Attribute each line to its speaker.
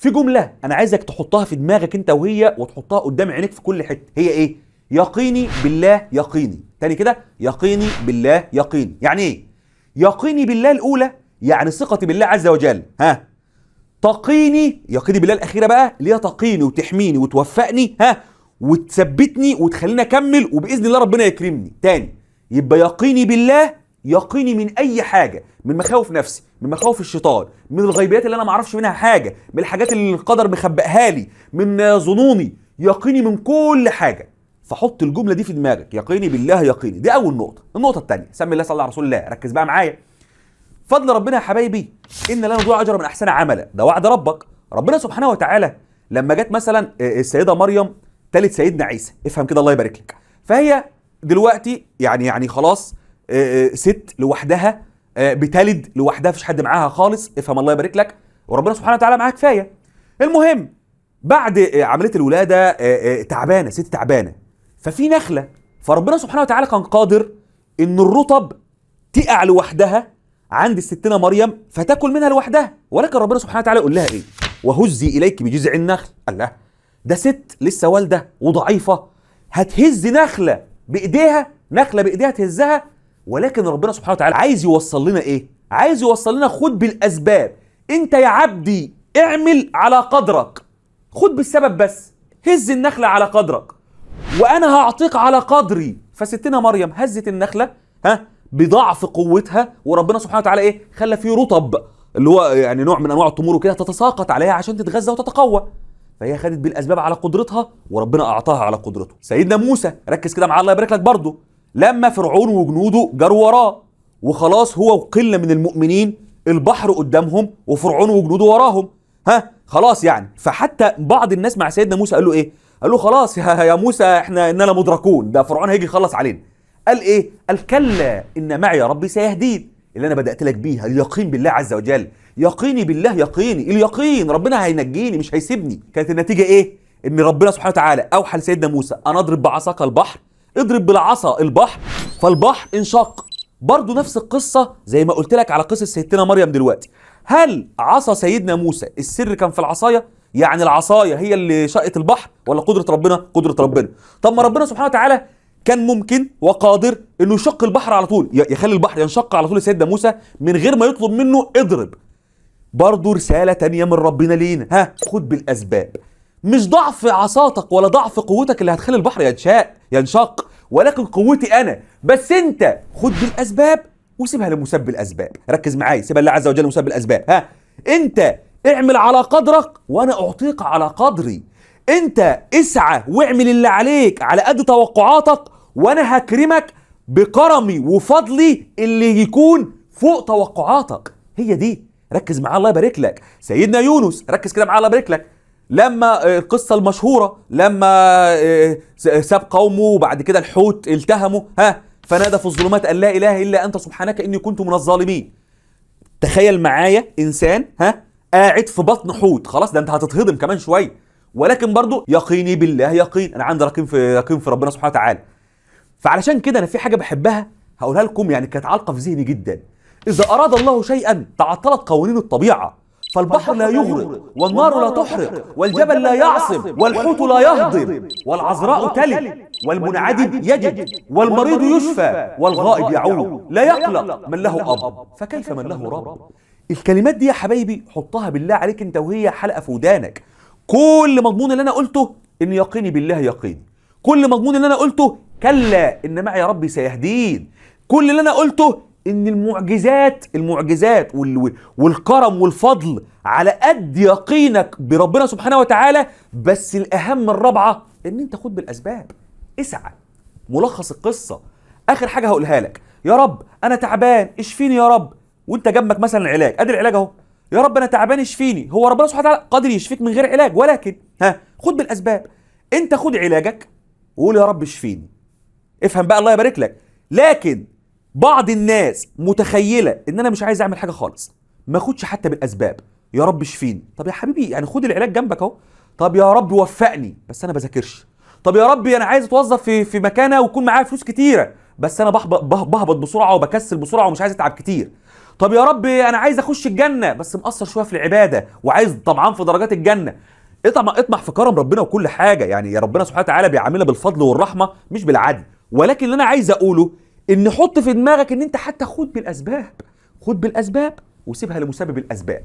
Speaker 1: في جملة انا عايزك تحطها في دماغك انت وهي، وتحطها قدام عينيك في كل حتة. هي ايه؟ يقيني بالله يقيني. تاني كده، يقيني بالله يقيني. يعني ايه يقيني بالله؟ الاولى يعني ثقتي بالله عز وجل، ها. تقيني، يقيني بالله الاخيرة بقى اللي هي تقيني وتحميني وتوفقني، ها، وتثبتني وتخليني اكمل وباذن الله ربنا يكرمني. تاني، يبقى يقيني بالله يقيني من اي حاجة، من مخاوف نفسي، من مخاوف الشيطان، من الغيبيات اللي انا ما اعرفش منها حاجة، من الحاجات اللي القدر مخبئها لي، من ظنوني، يقيني من كل حاجة. فحط الجملة دي في دماغك، يقيني بالله يقيني. دي اول نقطة. النقطة الثانية، سمي الله صلى على رسول الله، ركز بقى معايا. فضل ربنا يا حبايبي ان لا نضيع اجر من احسن عملا، ده وعد ربك. ربنا سبحانه وتعالى لما جت مثلا السيدة مريم تالت سيدنا عيسى، افهم كده الله يبارك لك. فهي دلوقتي يعني خلاص ست لوحدها، بتلد لوحدها، مفيش حد معاها خالص، افهم الله يبارك لك، وربنا سبحانه وتعالى معاها كفاية. المهم بعد عملية الولادة تعبانة، ست تعبانة، ففي نخله، فربنا سبحانه وتعالى كان قادر ان الرطب تقع لوحدها عند الستنا مريم فتاكل منها لوحدها، ولكن ربنا سبحانه وتعالى يقول لها ايه؟ وهزي اليك بجذع النخل. الله، ده ست لسه والده وضعيفه، هتهز نخله بايديها، نخله بايديها تهزها. ولكن ربنا سبحانه وتعالى عايز يوصل لنا ايه؟ عايز يوصل لنا خد بالاسباب، انت يا عبدي اعمل على قدرك، خد بالسبب بس، هز النخلة على قدرك وانا هعطيك على قدري. فستنا مريم هزت النخلة، ها، بضعف قوتها، وربنا سبحانه وتعالى ايه؟ خلى فيه رطب اللي هو يعني نوع من انواع التمور وكده تتساقط عليها عشان تتغذى وتتقوى. فهي خدت بالاسباب على قدرتها وربنا اعطاها على قدرته. سيدنا موسى، ركز كده معايا الله يبارك لك برضه، لما فرعون وجنوده جروا وراه وخلاص هو وقلة من المؤمنين، البحر قدامهم وفرعون وجنوده وراهم، ها خلاص يعني. فحتى بعض الناس مع سيدنا موسى قال له ايه؟ قال له خلاص يا موسى احنا اننا مدركون، ده فرعون هيجي يخلص علينا. قال ايه؟ قال كلا ان معي ربي سيهدين. اللي انا بدات لك بيها اليقين بالله عز وجل، يقيني بالله يقيني، اليقين ربنا هينجيني مش هيسيبني. كانت النتيجة ايه؟ ان ربنا سبحانه وتعالى اوحى لسيدنا موسى ان اضرب بعصاك البحر، اضرب بالعصا البحر، فالبحر انشق. برضو نفس القصة زي ما قلت لك على قصة سيدتنا مريم دلوقتي. هل عصا سيدنا موسى السر كان في العصاية؟ يعني العصاية هي اللي شقت البحر ولا قدره ربنا؟ قدره ربنا. طب ما ربنا سبحانه وتعالى كان ممكن وقادر انه يشق البحر على طول، يخلي البحر ينشق على طول لسيدنا موسى من غير ما يطلب منه اضرب. برضه رسالة تانية من ربنا لينا، ها، خد بالأسباب. مش ضعف عصاتك ولا ضعف قوتك اللي هتخلي البحر ينشق، ولكن قوتي أنا. بس أنت خد بالأسباب وسيبها لمسبب الأسباب. ركز معايا، سيبها لله عز وجل لمسبب الأسباب. ها، أنت اعمل على قدرك وأنا أعطيك على قدري. أنت اسعى واعمل اللي عليك على قد توقعاتك وأنا هكرمك بكرمي وفضلي اللي يكون فوق توقعاتك. هي دي، ركز معايا الله يبارك لك. سيدنا يونس، ركز كده معايا الله يبارك لك، لما القصة المشهورة لما ساب قومه وبعد كده الحوت التهمه، ها، فنادى في الظلمات أن لا إله إلا أنت سبحانك إني كنت من الظالمين. تخيل معايا إنسان، ها، قاعد في بطن حوت، خلاص ده أنت هتتهضم كمان شوية، ولكن برضو يقيني بالله يقين، أنا عندي يقين في ربنا سبحانه وتعالى. فعلشان كده أنا في حاجة بحبها هقولها لكم، يعني كانت عالقة في ذهني جدا. إذا أراد الله شيئا تعطلت قوانين الطبيعة، فالبحر لا يغرق والنار لا تحرق والجبل لا يعصب والحوت لا يهضم والعذراء تلد والمنعدم يجد والمريض يشفى والغائب يعود، لا يقلق من له أب فكيف من له رب. الكلمات دي يا حبايبي حطها بالله عليك انت وهي حلقة في ودانك. كل مضمون اللي أنا قلته إن يقيني بالله يقيني، كل مضمون اللي أنا قلته كلا إن معي ربي سيهدين، كل اللي أنا قلته إن المعجزات والكرم والفضل على قد يقينك بربنا سبحانه وتعالى. بس الأهم الرابعة إن أنت خد بالأسباب، اسعى. ملخص القصة آخر حاجة هقولها لك، يا رب أنا تعبان اشفيني يا رب، وأنت جنبك مثلا علاج، أدي العلاج أهو، يا رب أنا تعبان اشفيني. هو ربنا سبحانه وتعالى قادر يشفيك من غير علاج، ولكن ها خد بالأسباب. أنت خد علاجك وقول يا رب اشفيني. افهم بقى الله يبارك لك. لكن بعض الناس متخيله ان انا مش عايز اعمل حاجة خالص، ما اخدش حتى بالاسباب، يا رب اشفيني. طب يا حبيبي يعني خد العلاج جنبك اهو. طب يا رب وفقني بس انا بذاكرش. طب يا ربي انا عايز اتوظف في مكانه ويكون معايا فلوس كتيرة، بس انا بهبط بسرعة وبكسل بسرعة ومش عايز اتعب كتير. طب يا رب انا عايز اخش الجنة بس مقصر شوية في العبادة وعايز طمعان في درجات الجنة، اطمع في كرم ربنا وكل حاجة. يعني يا ربنا سبحانه وتعالى بيعاملنا بالفضل والرحمة مش بالعدل. ولكن اللي انا عايز اقوله ان حط في دماغك ان انت حتى خد بالاسباب، خد بالاسباب وسيبها لمسبب الاسباب.